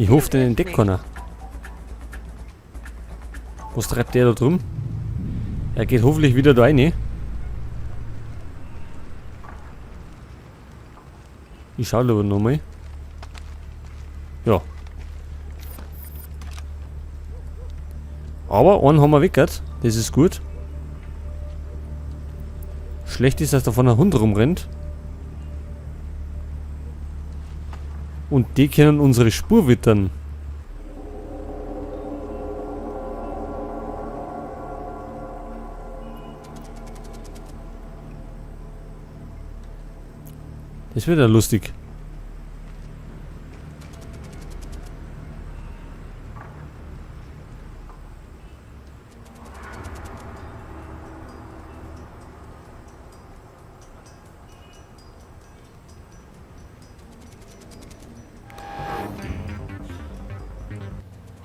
Ich hoffe, den entdeckt keiner. Was treibt der da drum? Er geht hoffentlich wieder da rein. Ich schau lieber nochmal. Ja. Aber einen haben wir weggehört. Das ist gut. Schlecht ist, dass da vorne ein Hund rumrennt. Und die können unsere Spur wittern. Das wird ja lustig.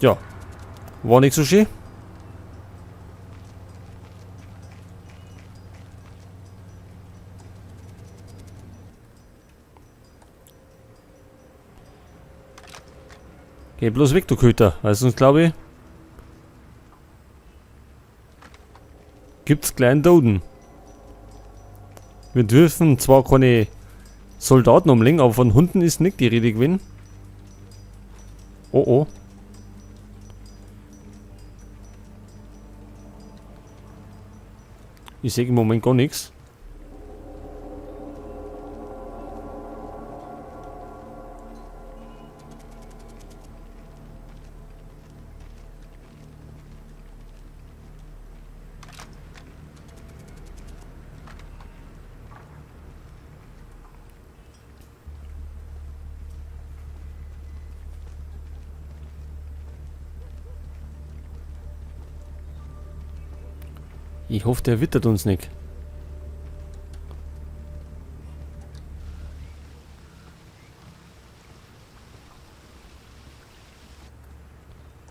Ja. War nicht so schön. Geh bloß weg, du Köter. Weil sonst glaube ich, gibt's kleinen Doden. Wir dürfen zwar keine Soldaten umlegen, aber von Hunden ist nicht die Rede gewesen. Oh oh. Ich sehe im Moment gar nichts. Ich hoffe, der wittert uns nicht.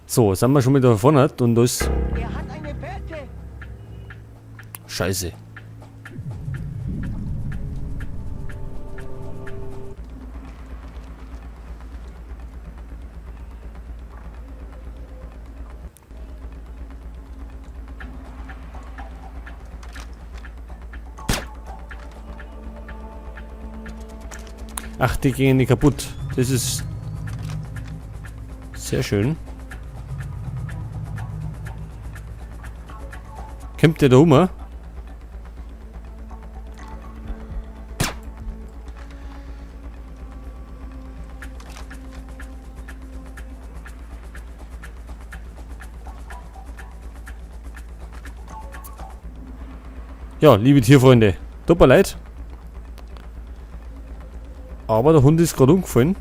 So, sind wir schon wieder vorne und da ist... Er hat eine Fährte. Scheiße. Ach, die gehen nicht kaputt. Das ist sehr schön. Kommt der da um? Ja, liebe Tierfreunde, tut mir leid. Aber der Hund ist gerade umgefallen.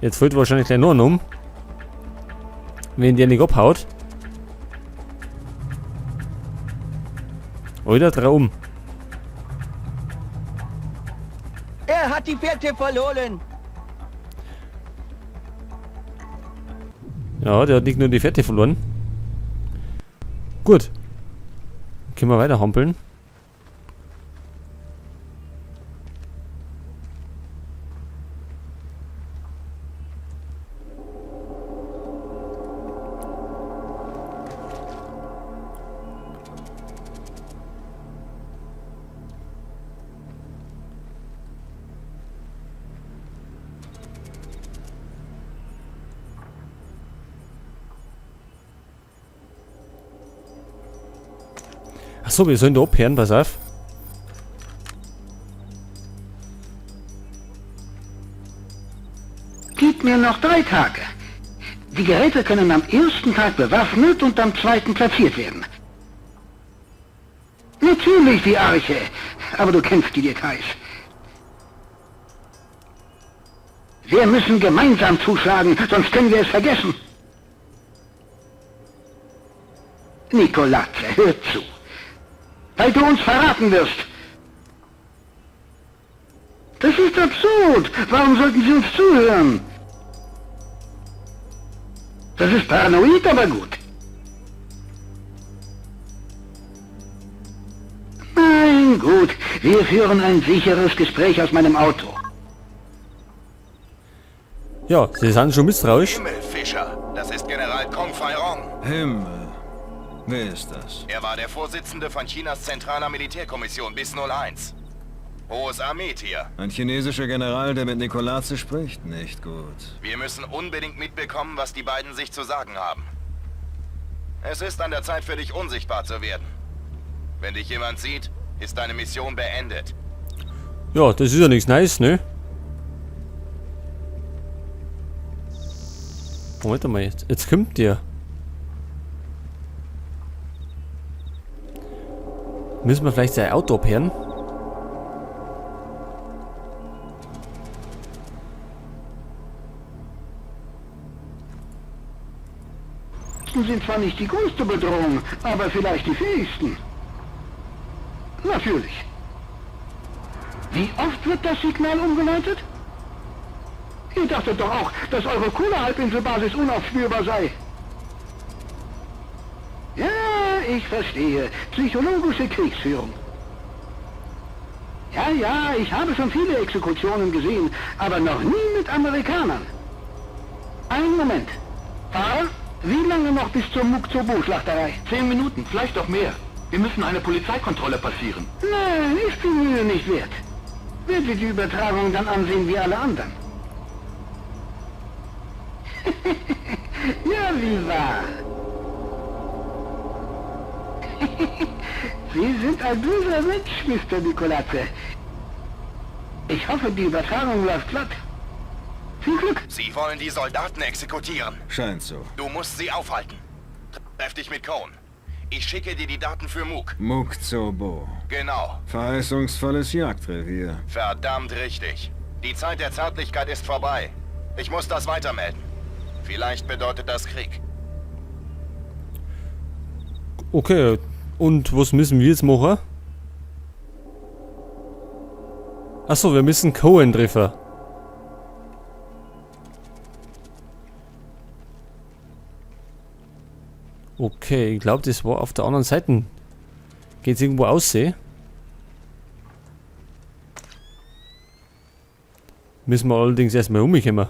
Jetzt fällt wahrscheinlich gleich noch einer um. Wenn der nicht abhaut. Alter, dreh um. Er hat die Fährte verloren. Ja, der hat nicht nur die Fährte verloren. Gut. Können wir weiter hampeln. Achso, wir sollen da abhören, pass auf. Gib mir noch 3 Tage. Die Geräte können am ersten Tag bewaffnet und am zweiten platziert werden. Natürlich die Arche, aber du kennst die Details. Wir müssen gemeinsam zuschlagen, sonst können wir es vergessen. Nikoladze, hör zu. Weil du uns verraten wirst. Das ist absurd. Warum sollten sie uns zuhören? Das ist paranoid, aber gut. Nein, gut. Wir führen ein sicheres Gespräch aus meinem Auto. Ja, sie sind schon misstrauisch. Himmel, Fischer. Das ist General Kong Fei-Rong. Himmel. Wer ist das? Er war der Vorsitzende von Chinas zentraler Militärkommission bis 01. Hohes Armeetier. Ein chinesischer General, der mit Nikoladze spricht? Nicht gut. Wir müssen unbedingt mitbekommen, was die beiden sich zu sagen haben. Es ist an der Zeit für dich, unsichtbar zu werden. Wenn dich jemand sieht, ist deine Mission beendet. Ja, das ist ja nichts Neues, ne? Moment mal, jetzt kommt der. Müssen wir vielleicht sein Auto abhören? Sind zwar nicht die größte Bedrohung, aber vielleicht die fähigsten. Natürlich. Wie oft wird das Signal umgeleitet? Ihr dachtet doch auch, dass eure Kohle-Halbinselbasis unaufspürbar sei. Ja, ich verstehe. Psychologische Kriegsführung. Ja, ja, ich habe schon viele Exekutionen gesehen, aber noch nie mit Amerikanern. Einen Moment. Fahrer, wie lange noch bis zur Mukzobo-Schlachterei? 10 Minuten, vielleicht auch mehr. Wir müssen eine Polizeikontrolle passieren. Nein, ist die Mühe nicht wert. Werde die Übertragung dann ansehen wie alle anderen. Ja, wie wahr. Sie sind ein böser Mensch, Mr. Nikoladze. Ich hoffe, die Übertragung läuft glatt. Viel Glück. Sie wollen die Soldaten exekutieren. Scheint so. Du musst sie aufhalten. Treff dich mit Cohn. Ich schicke dir die Daten für Mook. Mukzobo. Genau. Verheißungsvolles Jagdrevier. Verdammt richtig. Die Zeit der Zärtlichkeit ist vorbei. Ich muss das weitermelden. Vielleicht bedeutet das Krieg. Okay, und was müssen wir jetzt machen? Achso, wir müssen Cohen treffen. Okay, ich glaube, das war auf der anderen Seite. Geht's irgendwo aussehen? Müssen wir allerdings erstmal umkommen.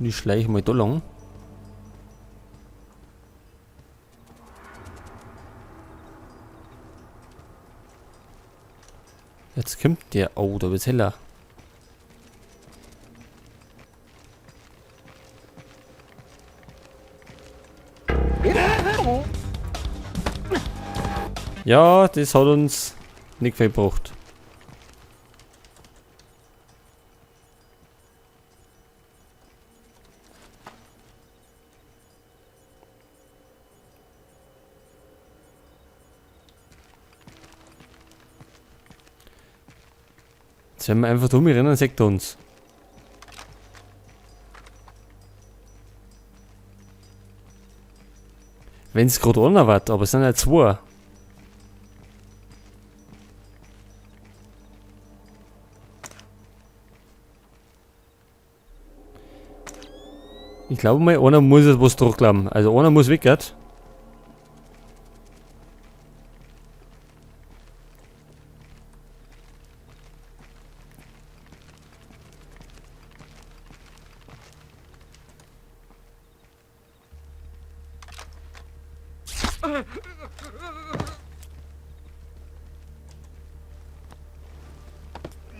Und ich schleiche mal da lang. Jetzt kommt der. Oh, da wird's heller. Ja, das hat uns nicht viel gebracht. Jetzt werden wir einfach dumm rennen, sagt er uns. Wenn's grad einer wird, aber es sind ja zwei. Ich glaube mal, einer muss jetzt was durchklappen. Also einer muss weg, gell?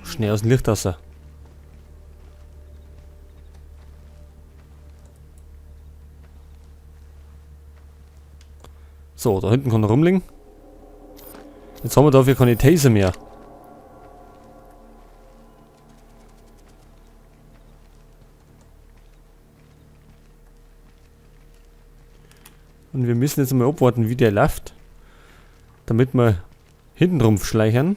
Schnell aus dem Licht raus. So, da hinten kann er rumliegen. Jetzt haben wir dafür keine Taser mehr. Und wir müssen jetzt mal abwarten, wie der läuft. Damit wir hinten rum schleichen.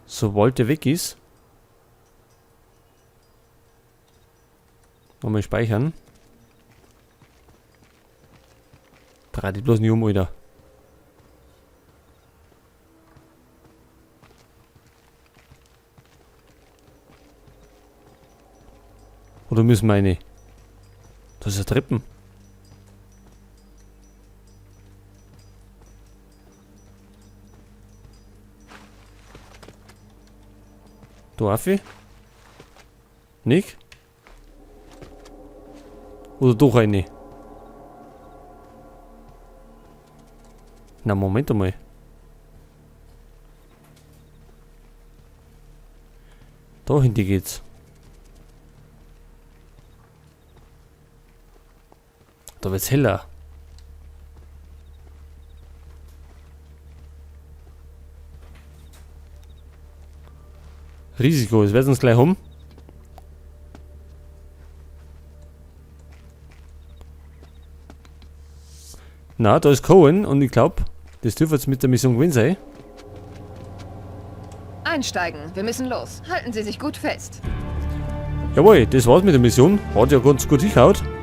Sobald der weg ist. Nochmal speichern. Dreh dich bloß nicht um, Alter. Oder müssen wir eine? Das ist ja Treppen. Du Affi? Nick? Oder doch eine? Na, Moment einmal. Da hinten geht's. Da wird's heller. Risiko, es wird uns gleich um. Na, da ist Cohen und ich glaube, das dürfte jetzt mit der Mission gewesen sein. Einsteigen, wir müssen los. Halten Sie sich gut fest. Jawohl, das war's mit der Mission. Hat ja ganz gut hingehauen.